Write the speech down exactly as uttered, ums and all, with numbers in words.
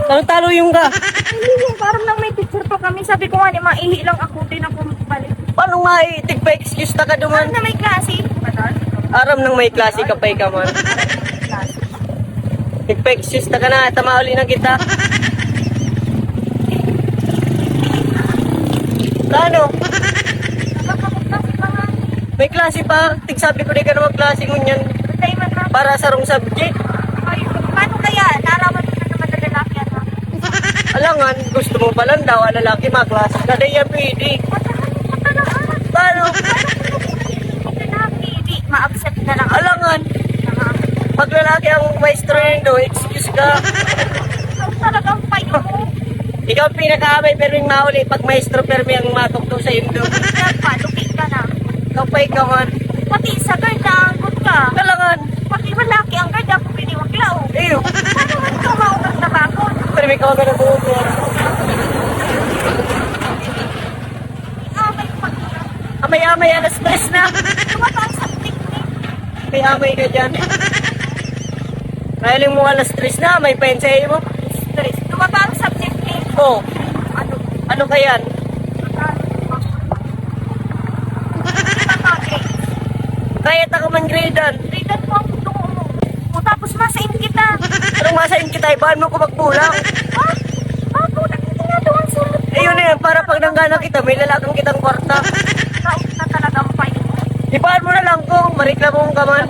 Anong taluyong ka? Hindi, parang nang may picture pa kami. Sabi ko nga ni, maihi lang ako, di na ako magbalik. Paano nga eh, tigpa-excuse ta ka duman? Parang na may klase. Aram nang may klase ka pa ka man. Tigpa-excuse ta ka na, tama uli na kita. Ano? May klase pa. Tigsabi ko di ka na magklase ngunyan. Para sa wrong subject. Ay, paano kaya? Naraman mo na naman na lalaki yan, ha? Alangan, gusto mo palang daw, ang lalaki maklase ka. Di yan pwede. Ano talaga? Paano? Ito na, baby. Ma-accept na lang. Alangan. Pag lalaki ang maestro yun do, excuse ka. Ikaw talagang payo. Ikaw ang pinakaamay, pero yung mauli, pag maestro, pero may ang matukto sa indo. Kaya pa, lupi ka na. Kapay ka man. Pati sa guard, naanggot ka. Alangan. Pati malaki ang guard, ako piniwaglaw. Iyo. Paano man ka maunang nabakod? Pero may kawaga na buhok mo. Ah, may pag- Amay-amay, alas tres na. Tumataas ang picnic. May amay ka dyan. Mahiling mo alas tres na, may pensa mo. Stress. Tumataas ang picnic. Oh, Ano? Ano ka yan? Kaya ta ka man gradean. Ridan po ang gusto ko. O, tapos masain kita. Anong masain kita? Ibaan mo ko magbulang. Ha? Ako, nagtitinado ang sulot. Ayun na yan, para pag nanggana kita, may lalagang kitang kwarta. Kaot na talagang payo. Ibaan mo na lang kung mareklamo ka man.